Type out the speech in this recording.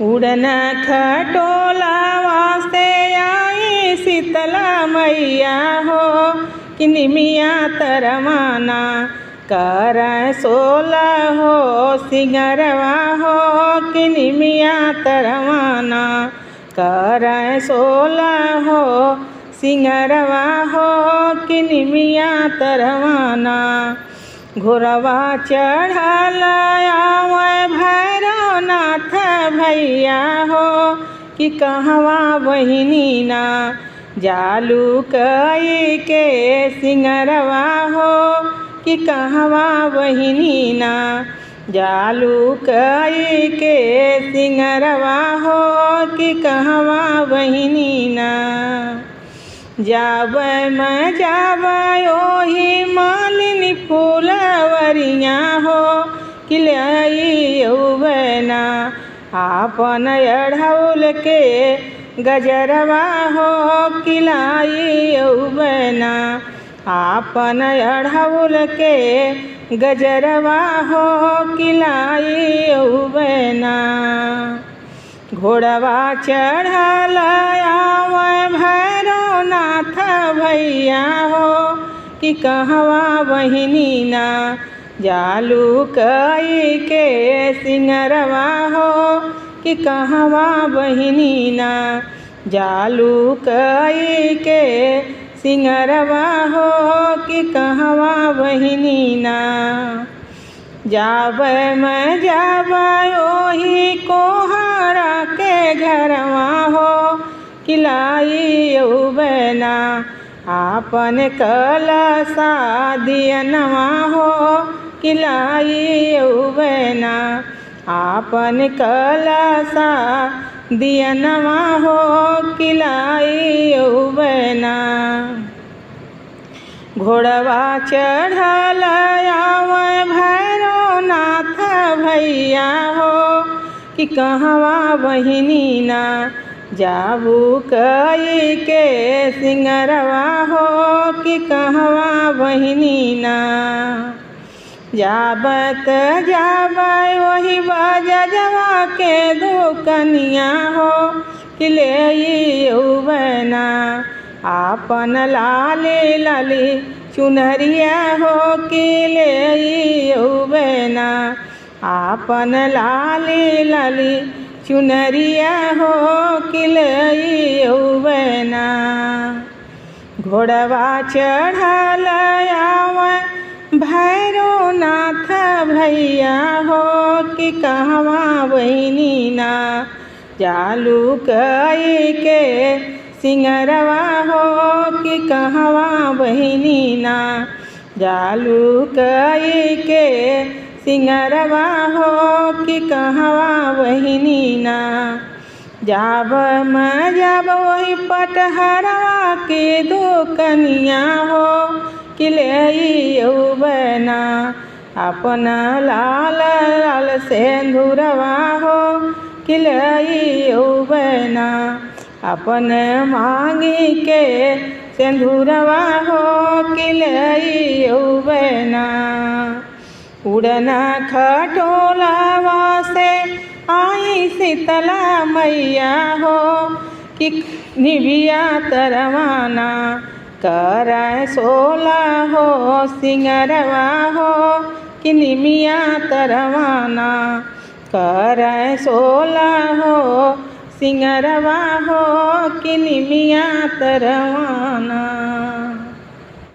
उड़न खटोलावा से आई शीतला मैया हो कि निमिया तरवाना कर सोला हो सिंगरवा हो कि निमिया तरवाना कर सोला हो सिंगरवा हो कि निमिया तरवाना। घोरवा चढ़ल आवे भैरवनाथ भैया हो कि कहवा बहिनी ना जालू कई के सिंगरवा हो कि कहवा बहिनी ना जालू कई के सिंगरवा हो कि कहवा बहिनी ना। जाबै मैं जाबै ओही मालिनी फूलवरिया हो कि ना आपन अढ़ौल के गजरवा हो कि ना आपन अढ़ौल के गजरवा हो कि ना। घोड़वा चढ़ल आवे भैरवनाथ भैया हो कि कहवा बहिनी ना जालू कई के सिंगरवा हो कि कहवा बहिनी ना जालू कई के सिंगरवा हो कि कहवा बहिनी ना। जाबै मैं जाबै ओही कोहारा के घरवा हो कि ना आपन कलसा दियनवा हो कि ना आपन कलसा दियनवा हो कि ना। घोड़वा चढ़ल आवे भैरवनाथ भैया हो कि कहवा बहिनी ना जाबू कई के सिंगरवा हो कि कहवा बहिनी ना। जाबत जाबै वही बजजवा के दुकनिया हो कि ना आपन लाली लाली चुनरिया हो कि ना आपन लाली लाली चुनरिया हो कि ना। घोड़वा चढ़ल आवे भैरवनाथ भैया हो कि कहवा बहिनी ना जालू कई के सिंगरवा हो कि कहवा बहिनी ना जालू कई के सिंगरवा हो कि कहवा बहिनी ना। जाब मैं जाब वही पटहरवा के दुकनिया हो कि ना अपना लाल लाल सेंधुरवा हो कि ना अपन मांगी के सेंधुरवा हो कि ना। उड़ना खटोलावा से आई शीतला मैया हो कि निभिया तरवाना कर सोला हो सिंगरवा हो कि निमिया तरवाना कर सोला हो सिंगरवा हो कि निमिया तरवाना।